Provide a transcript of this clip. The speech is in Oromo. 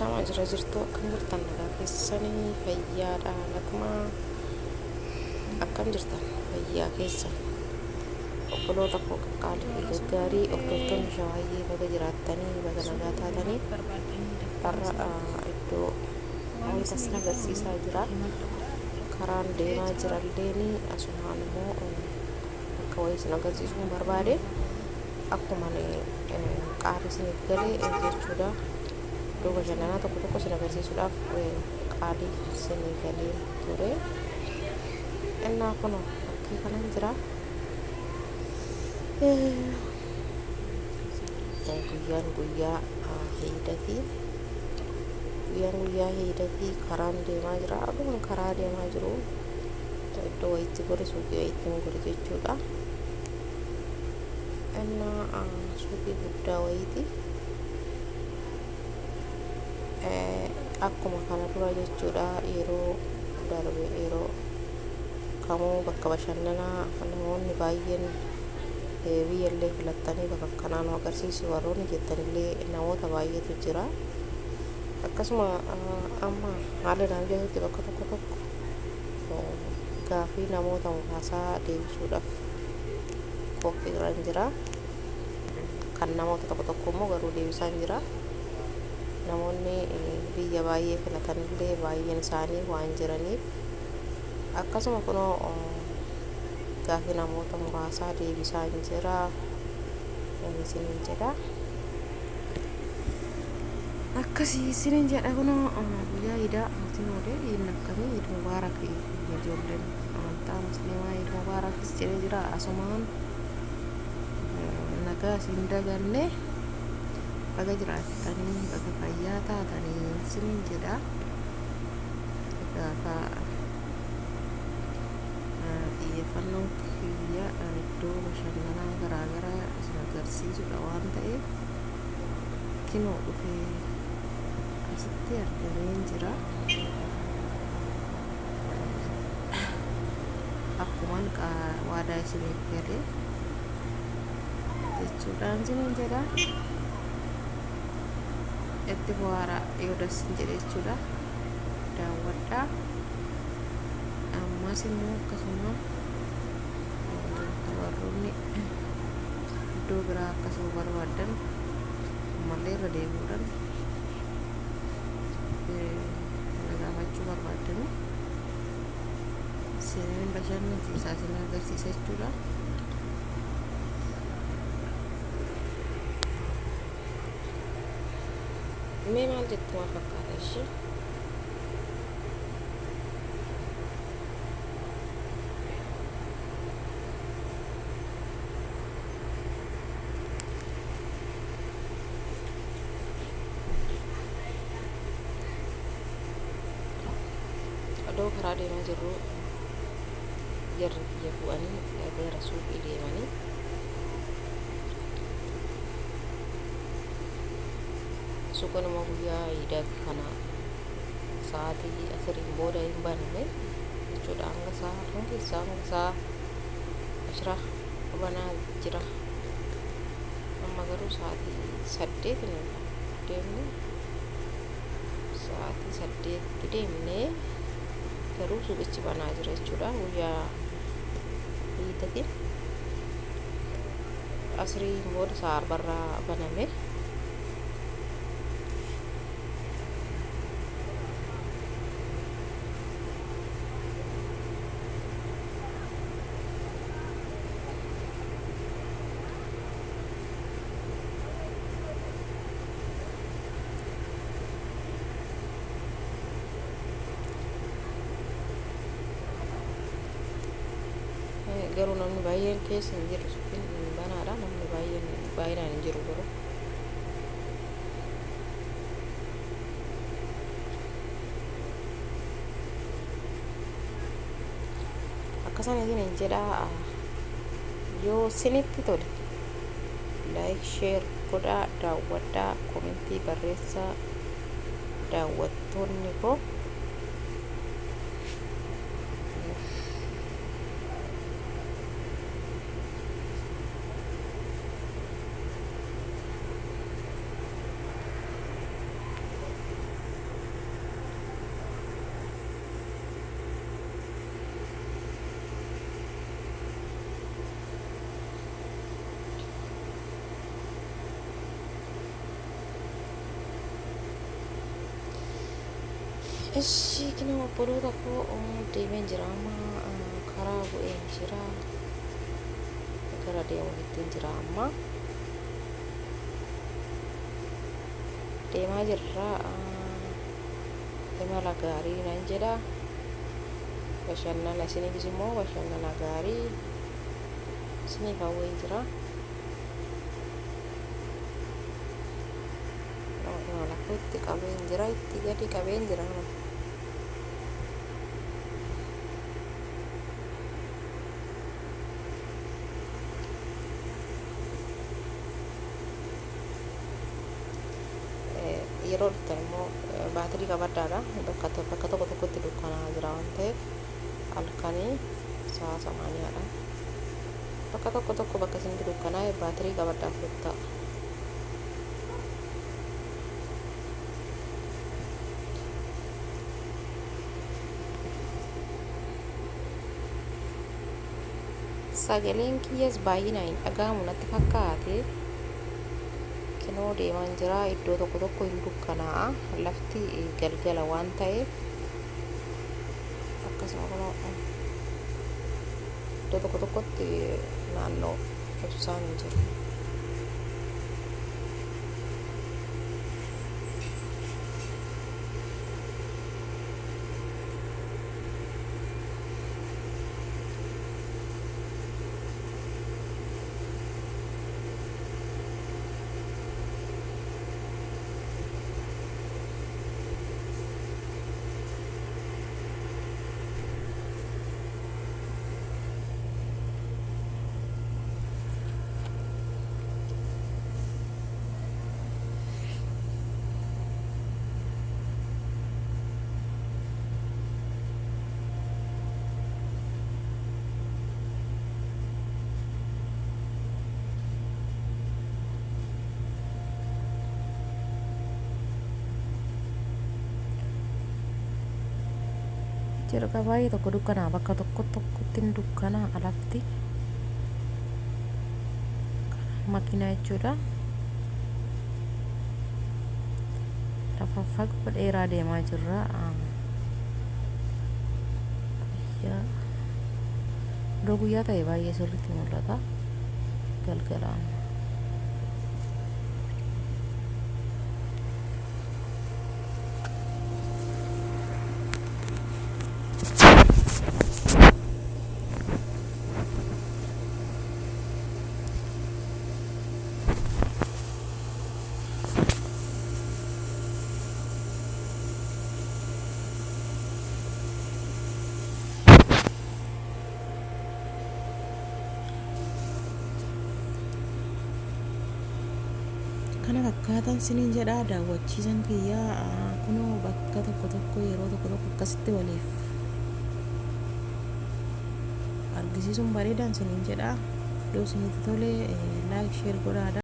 Ashamaa jira jirtu akkam jirtan nagaa keessanii fayyaadha naguma akkam jirtan fayyaa keessan obboloota koo qaqqaalii fi gaggaarii hordoftoonni shawaayyee baga jiraattanii baga nagaa taatanii har'a iddoo wanta sin agarsiisaa jira karaan deemaa jiralleeni asumaan immoo bakka wayii sin agarsiisuun barbaade akkuma qaalii isiniif galee jechuudha. Iddoo bashannanaa tokko tokko sin agarsiisuudhaaf qaalii isinii galee ture. Innaa kun fakkii kanan jira. Guyyaan guyyaa hiidati. Guyyaan guyyaa hiidati karaan deemaa jira. Aduun karaa deemaa jiru iddoo wayitti gore suuqii wayitti hin gore jechuudha. Innaa suuqii guddaa wayiiti. Akkuma kana dura jechuudha yeroo darbe yeroo kamuu bakka bashannanaa namoonni baay'een biyyallee filattanii bakka akkanaa nu agarsiisu warroonni jettanillee namoota baay'eetu jira. Akkasuma amma haala naa mijatutti bakka tokko tokko gaafii namoota muraasaa deebisuudhaaf qophii irra jira. Kan namoota tokko tokko immoo garuu deebisaan jira. Namoonni biyya baay'ee filatanillee baay'een isaanii waan jiraniif akkasuma kunoo gaafii namoota muraasaa deebisaan jira isiniin jedha. Akkasii isiniin jedha kunoo guyyaa iidaa isin oole iidni akkamii iid mubaarak ijoolleen amantaa musliimaa iid mubaarakis jedhee jira asumaan nagaa isin daganne baga jiraattanii baga fayyaa taatanii isiniin jedha. Egaa xiyyeeffannoon kiyya iddoo bashannanaa garaagaraa isin agarsiisudha waan ta'eef kinoo dhufee asitti argameen jira. Akkumaan waadaa isiniif galee jechuudhaan isiniin jedha. Itti bohaaraa yoo das jedhe jechuudha. Daawwadhaa. Ammas immoo akkasuma warroonni iddoo biraa akkasuma barbaadan ammallee irra deebi'uudhaan na gaafachuu barbaadani isinin bashannansiisaa isin agarsiisa jechuudha. Mee maal jettu maal fakkaata ishee? Odoo karaa deemaa jirru jarri biyya bu'anii gara suuqii deemanii suuqin immoo guyyaa iidaa kana sa'aatii asiriin booda hin baname jechuudha. Hanga sa'a hanga isaa hanga sa'a ashira banaa jira. Amma garuu sa'aatii 8 deemne sa'aatii 8 deemnee garuu suuqichi banaa jira jechuudha. Guyyaa iidatiin asiriin booda sa'a arbarraa baname. Garuu namni baay'een keessa hin jiru suuqiin banaadha namni baay'een baay'inaan hin jiru garuu. Akkasuma isiniin jedha yoo isinitti tole like share godhaa daawwadhaa komentii barreessaa daawwattoonni koo. Ishii kina obboloota koo deemeen jira amma, karaa bu'een jira, gara deemuutti jira amma. Deemaa jirra, imala gaarii nan jedha. Bashannana isiniifis immoo bashannana gaarii isiniif hawween jira. Imala koo itti qabeen jira, itti gadi qabeen jira. Yeroo dhuftan immoo baatirii qabadhaadha. Bakka bakka tokko tokkotti dukkanaa jira waan ta'eef, halkanii sa'a 8dha. Bakka tokko tokko bakka isinitti dukkanaa'e baatirii qabadhaa kottaa. Sagaleen kiyyas baay'inaan hin dhaga'amu natti fakkaate. Kinoo deemaan jira, iddoo tokko tokko hin dukkanaa'a, lafti galgala waan ta'eef. Akkasuma kunoo iddoo tokko tokkotti naannoo ibsaan hin jiru. Jalqaba baay'ee tokko dukkanaa, bakka tokko tokkotti hin dukkanaa lafti. Makiinaa jechuudha. Lafa fagoo dheeraa deemaa jirra. Guyyaa odoo guyyaa ta'e baay'ee sirriitti mul'ata. Galgalaan. Kana fakkaatan siniin jedha daawwachiisan kiyyaa. Kunoo bakka tokko tokko yeroo tokko tokko akkasitti waliif argisiisuun bareedaan siniin jedha. Iddoo isinitti tole like, share godhaadha.